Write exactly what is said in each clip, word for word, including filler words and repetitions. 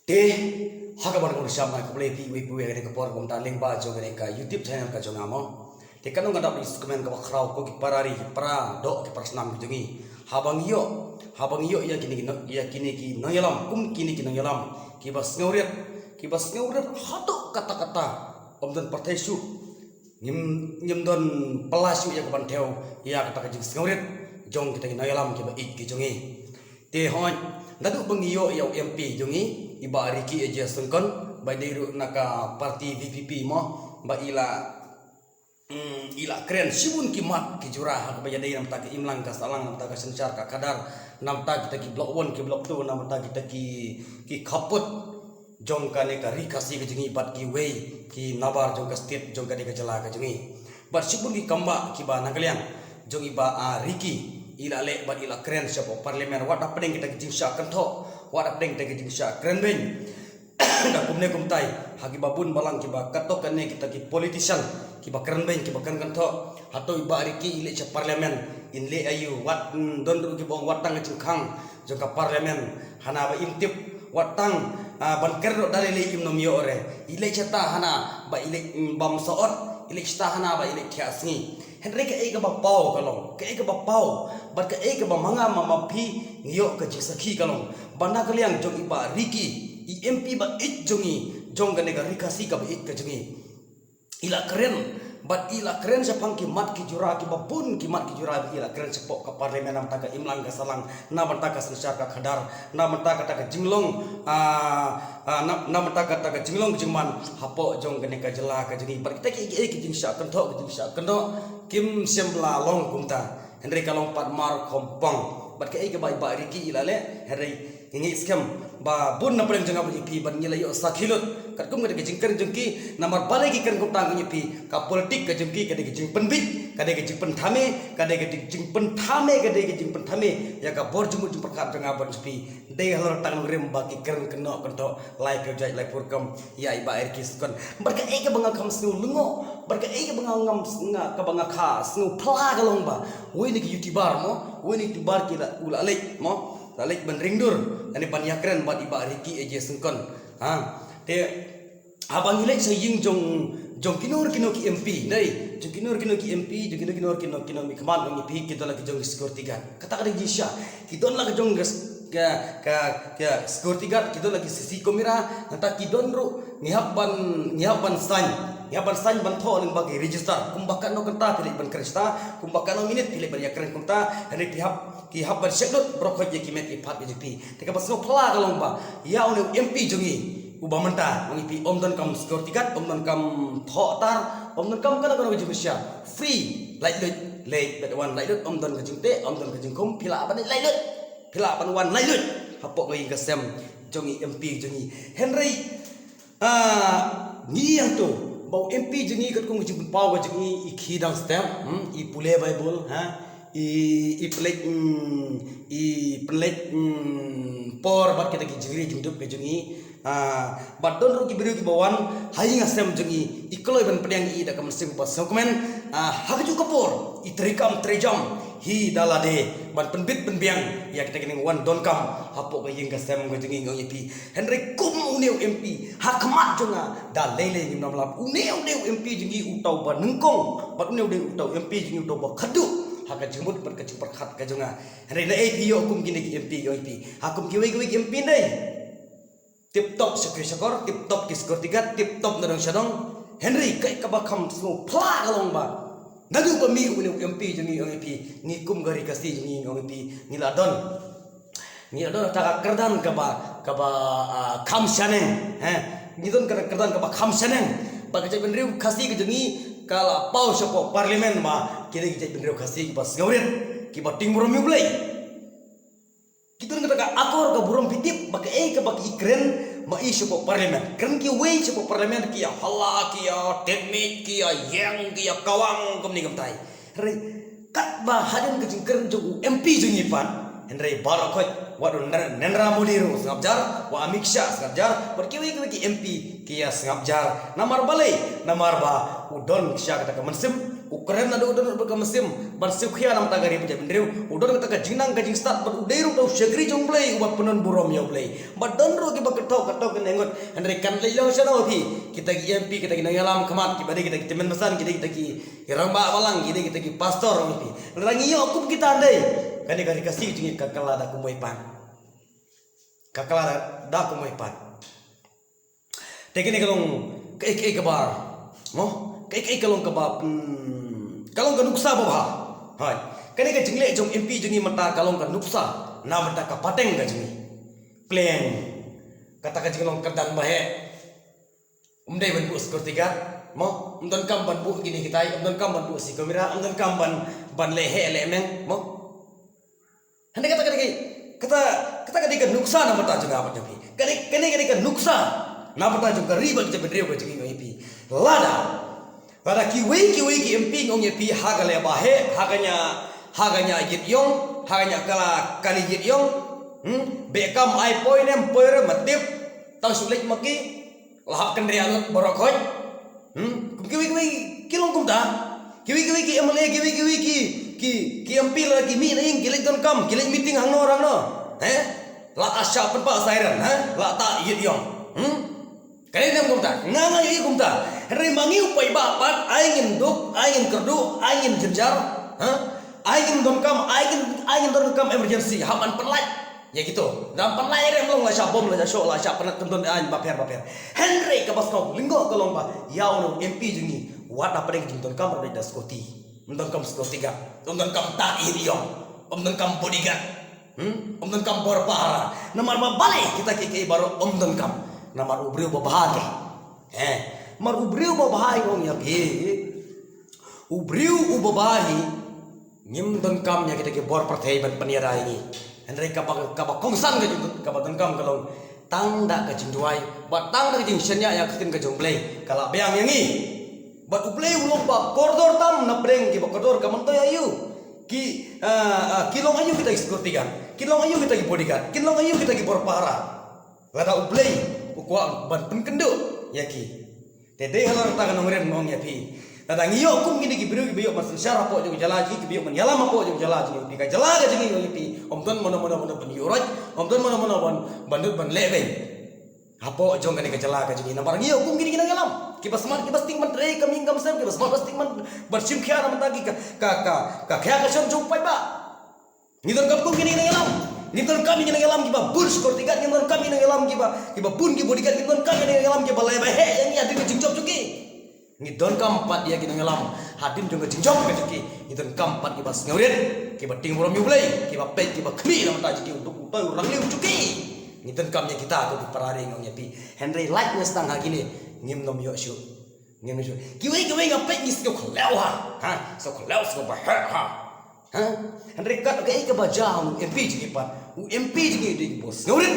Te ha kaba ngan ong sha ma khublei phi wei phi wei ha kane ka por kumta lyngba jong kane ka YouTube channel ka jong nga mo. Te ka nong ka dap ri sukmen kaba khraw ko ki para ri ki para doh ki para snam ki jong ngi. Haba ngi ïoh, haba ngi ïoh ïa kine ki no-, ïa kine ki nongïalam, kum kine ki nongïalam kiba sngewrit, kiba sngewrit haduh katta katta. Ym don pyrthei shuh ngim, ngim don pala shuh ïa ka ban thew ïa kata ka jingsngewrit jong kita ki nongïalam kiba ïeit ki jong ngi. Te hooid, naduh ba ngi ïoh ïa u M P jong ngi, i Bah Ricky A J Syngkon, ba i dei ruh na ka party V P P mo, ba i la, mm, i la kren shibun ki mat ki jura ha kaba ïadei na bynta ka imlang ka sahlang, na bynta ka synshar ka khadar, na bynta kita ki block one, ki block two, na bynta kita ki, ki khappud jong kane ka ri Khasi ka jong ngi bad kiwei ki nabar jong ka state, jong kane ka jylla ka jong ngi. Bad shibun ki kam ba kiba na ka liang jong i Bah, ah, Ricky, i la leh bad i la kren shapoh parliament, wat hapdeng kita ki jingshah kynthoh, wat hapdeng kita ki jingshah kren beiñ. Da kumne kumtai, ha kiba bun balang kiba katto katne kita ki politician kiba kren beiñ, kiba kren kynthoh. Hato i Bah Ricky i leit sha parliament, in leh aïu, wat, mm, don ruh kiba ong wat tang ka jingkhang jong ka parliament hana ba im tip, wat tang, ah, ban kren ruh da lei lei im nym ïoh re. I leit shata hana ba i leit, mm, bam sahot, i leit shata hana ba i leit thiah sngi. Hynrei kaei kaba paw ka long, kaei kaba paw, bad kaei kaba ma nga ma ma phi ngi ïoh ka jingsakhi ka long ba na ka liang jong i Bah Ricky, i M P ba ïeit jong ngi, jong kane ka ri Khasi kaba ïeit ka jong ngi, i la kren, bad i la kren shaphang ki mat ki jura kiba bun, ki mat ki jura ba i la kren shapoh ka parliament na bynta ka imlang ka sahlang, na bynta ka synshar ka khadar, na bynta kata ka jinglong, ah, ah, na, na bynta kata ka jinglong jingman hapoh jong kane ka jylla ka jong ngi. Bad kita ki, ki, ki jingshah kynthoh, ki jingshah kynthoh kim shym la long kumta. Hynrei ka long pat mar khongpong. Bad kaei kaba i Bah Ricky i la leh, hynrei ngi ngeit skhem ba bun na pdeng jong nga bad ïa phi bad ngi la ïoh sakhi lut katkum kata ka jingkren jong ki, namar balei ki kren kumta, ngi ïa phi, ka politik ka jong ki ka dei ka jingpynbit, ka dei ka jingpynthame, ka dei ka jingpynthame, ka dei ka jingpynthame ïa ka bor jingmut jingpyrkhat jong nga bad jong phi. Dei halor tang nongrim ba ki kren kynnoh kynthoh laiphew jait laiphew rukom ïa i Bah Ricky Syngkon. Bad kaei kaba nga kham sngew lyngngoh, bad kaei kaba nga ngam snga, kaba nga kha sngew phla ka long ba uwei na ki YouTuber mo, uwei na ki YouTuber ki la, u la leit mo, la leit ban ring dur, lane ban ïakren bad i Bah Ricky A J Syngkon. Ha. Te haba ngi leit sha ïing jong, jong kino kino ki M P, dei, jong kino kino ki M P, jong kino kino kino, kino mihkhmat, ngi ïa phi, ki don la ki jong ki security guard. Kata ka dei jingshisha. Ki don la ki jong ka, ka, ka, ka security guard, ki don la ki C C camera, nangta ki don ruh, ngi hap ban, ngi hap ban sign. Ngi hap ban sign ban thoh lyngba ki register. Kumba katno kynta phi leit ban kren shata, kumba katno minit phi leit ban ïakren kumta, hynrei phi hap, ki hap ban check lut baroh khoit ïa ki met ki phad ki jong phi. Te kaba sngewphylla ka long ba ïa une u M P jong ngi uba mynta, u M P ym donkam security guard, ym donkam thoh tar, ym donkam kano kano ka jingpynshai. Free, lait luid, leit bad wan, lait luid, ym don ka jingteh, ym don ka jingkhum, phi lah ban lait luid, phi lah ban wan lait luid hapoh ka ïing ka sem jong i M P jong ngi. Hynrei, ah, ngi ïa to ba u M P jong ngi katkum ka jingpynpaw ka jong ngi, i khie dang step, hmm, i pule Bible, ha, i, i pynleit, mm, i pynleit, mm, por bad kita ki jingri jingdup ka jong ngi. Ah, bad don ruh ki briew kiba wan ha ïing ha sem jong ngi, i kloi ban pdiang ïa i da ka mynsiem ba sngewkmen. Ah, ha kajuh ka por i trei kam trei jam hi da lade ban pynbit pynbiang ïa kita ki nongwan donkam hapoh ka ïing ka sem ka jong ngi, ngi ong ïa phi. Hynrei kum une u M P ha khmat jong nga da lei lei ngim nang lap. Une, une u M P jong ngi uta uba nyngkong, bad une, une uta u M P jong ngi uta uba khadduh ha ka jingmut bad ka jingpyrkhat ka jong nga. Hynrei naei phi ïoh kum kine ki M P, ïoh phi. Ha kum kiwei kiwei ki M P, dei tip top shakri shakor, tip top ki security guard, tip top na dong sha dong. Hynrei kaei kaba kham sngewphylla ka long ba naduh ba mih une u M P jong ngi, ong ïa phi, ngi kum ka ri Khasi jong ngi, ong ïa phi, ngi la don, ngi la don kata ka kyrdan kaba, kaba, ah, kham shaneng, eh. Ngi don kata ka kyrdan kaba kham shaneng. Bad ka jaitbynriew Khasi ka jong ngi ka la paw shapoh parliament ba ki dei ki jaitbynriew Khasi kiba sngewrit, kiba tieng burom ïa U Blei. Ki don kata ka akor ka burom, phi tip ba kaei kaba ki kren ma i shapoh parliament. Kren kiwei shapoh parliament ki ïa halla, ki ïa tep miej, ki ïa ïeng, ki ïa kawang kumne kumtai. Hynrei katba hadien ka jingkren jong u M P jong ngi pat, hynrei baroh khoit, wat u Nar-, Narendra Modi ruh sngap jar, wat Amit Shah sngap jar, wat kiwei kiwei ki M P ki ïa sngap jar. Namar balei? Namar ba u don shisha kata ka mynsiem U kren naduh u don ruh ka mynsiem ban siew khia na bynta ka ri bad ka jaitbynriew. U don kata ka jingnang ka jingstad bad u dei ruh uta u shakri jong U Blei uba pynburom ïa U Blei. Bad don ruh kiba kynthok kynthok ki ngut. Hynrei kan leit long shano phi? Kita ki M P, kita ki nongïalam khmat, kiba dei kita ki tymmen basan, ki dei kita ki rangbah balang, ki dei kita ki pastor, phi. Lada ngi ïoh kum kita hynrei, kane ka ri Khasi jong ngi ka kylla da kumwei pat. Ka kylla da, da kumwei pat. Te kane ka long kaei kaei kaba, mo? Kaei kaei ka long kaba, hmm, ka long ka nuksa babha. Hai. Kane ka jingleh jong M P jong ngi mynta ka long ka nuksa na bynta ka pateng ka jong ngi. Pleng. Kata ka jinglong kyrdan ba heh. Ym dei ban buh security guard, mo? Ym donkam ban buh kine kitai, ym donkam ban buh C camera, ym donkam ban, ban leh heh leh meng, mo? Hynrei kata ka dei, kata, kata ka dei ka nuksa na bynta jong nga bad jong phi. Kane, kane ka dei ka nuksa na bynta jong ka ri bad ka jaitbynriew ka jong ngi, ïa phi. Lada, lada kiwei kiwei ki M P, nga ong ïa phi, ha ka leh ba heh, ha ka ñiah, ha ka ñiah ïit ïong, ha ka ñiah kala kali ïit ïong. Hmm? Beh kam ai poi ne ym poi ruh ym tip. Tang shu leit ma ki. La hap kynriah lut baroh khoit. Hmm? Kum kiwei kiwei ki long kumta. Kiwei kiwei ki M L A, kiwei kiwei ki, ki, ki M P la ki mih na ïing, ki leit donkam, ki leit meeting hangno hangno. He? La ta shah pynpah siren, he? La ta ïit ïong. Hmm? Kane ne kumta. Nga nga ïohi kumta. Hynrei ma ngi u paidbah pat, ai ngin duk, ai ngin kyrduh, ai ngin jynjar. Ha? Ai ngin donkam, ai ngin, ai ngin donkam emergency. Hap ban pynlait. Ïa kito. Dang pynlait re, ym long la shah bom, la shah shoh, la shah pynlait, ym don, ai bapher bapher. Hynrei kaba sngewlyngngoh ka long ba ïa uno u M P jong ngi, wat hapdeng jingdonkam ruh da security. Ym donkam security guard, ym donkam ta ïit ïong, ym donkam bodyguard. Hmm? Ym donkam bor pahara. Namar ba balei kita kiei kiei baroh ym donkam. Namar u briew babha te. Eh, namar u briew babha, nga ong ïa phi. U briew uba babha hi, ngim donkam ïa kita ki bor pyrthei ban pynïada ïa ngi. Hynrei kaba, kaba kongsan ka jing, kaba donkam ka long tang da ka jingduwai, bad tang da ka jingshaniah ïa ka ktien ka jong U Blei, ka la biang ïa ngi. Bad U Blei u long ba kordor tam, na pdeng kiba kordor ka myntoi aïu. Ki, ah, ah, ki long aïu kita ki security guard, ki long aïu kita ki bodyguard, ki long aïu kita ki bor pahara. Lada U Blei u kwah ban pynkynduh ïa ki. Te dei halor kata ka nongrim nga ong ïa phi. Lada ngi ïoh kum kine ki briew kiba ïoh ban synshar hapoh jong ka jylla jong ngi, kiba ïoh ban ïalam hapoh jong ka jylla jong ngi, ka jylla ka jong ngi, ong ïa phi, ym don mano mano mano ban ïuh roit, ym don mano mano ban, ban lut ban leh beiñ hapoh jong kane ka jylla ka jong ngi. Namar ngi ïoh kum kine ki nongïalam kiba smat, kiba sting ban trei kam ïing kam sem, kiba smat, ba sting ban, ban shim khia na bynta ki ka, ka, ka, ka khia ka shon jong u paidbah. Ngi donkam kum kine ki nongïalam. Ngi donkam ïa ki nongïalam kiba bun security guard, ngi donkam ïa ki nongïalam kiba, kiba bun ki bodyguard, ngi donkam ïa ki nongïalam kiba leh ba heh ïa ngi hadien ka jingjop jong ki. Ngi donkam pat ïa ki nongïalam hadien jong ka jingjop ka jong ki. Ngi donkam pat kiba sngewrit, kiba tieng burom ïa U Blei, kiba peit, kiba khmih na bynta jong ki, u duk u toi u rangli u jong ki. Ngi donkam ïa kita, ko ki para ri, nga ong ïa phi. Hynrei lait nga sdang ha kine, ngim nym ïoh shuh. Ngim nym shuh. Kiwei kiwei nga peit ngi sngew khlem ha. Ha, sngew khlem, sngew ba heh ha. Ha? Hynrei kat kaei kaba jia ha u M P jong ngi pat. U M P jong ngi u dei uba sngewrit.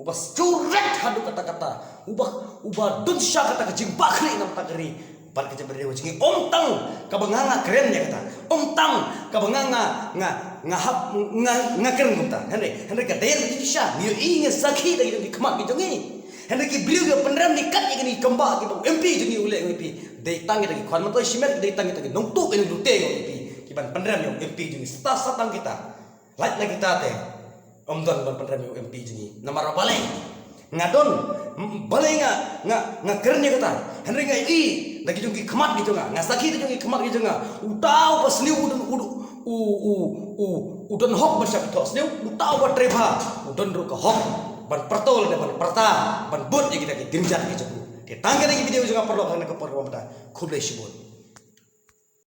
Uba sngewrit haduh katta katta. Uba, uba don sha kata ka jingbakla na bynta ka ri bad ka jaitbynriew jong ngi. Ym tang kaba nga nga kren ïa kata. Ym tang kaba nga nga, nga, nga hap, nga, nga kren kumta. Hynrei, hynrei ka dei ka jingshisha. Ngi ïohi, ngi sakhi da ki jong ki khmat ki jong ngi. Hynrei ki briew kiba pynrem ne kat ïa kine ki kambah kiba u M P jong ngi u leh, nga ong ïa phi. Dei tang kita ki khwan myntoi shimet, dei tang kita ki nongtuh ïa ki lute, nga ong ïa phi. Kiban pynrem ïa u M P jong ngi, shisha shisha tang kita. Lait na kita te ym don ban pynrem ïa u M P jong ngi. Namar balei? Nga don, m-, balei nga, nga, nga kren ïa kata? Hynrei nga ïohi da ki jong ki khmat ki jong nga, nga sakhi da ki jong ki khmat ki jong nga. Uta uba sniew u don, u, u, u, u, u don hok ban shah thoh sniew, uta uba trei bha u don ruh ka hok ban pyrto lane ban pyrta, ban bud ïa kita ki dieng jat ki jong u. Te tang kita ki video jong nga paralok ha kane ka por kaba mynta. Khublei shibun.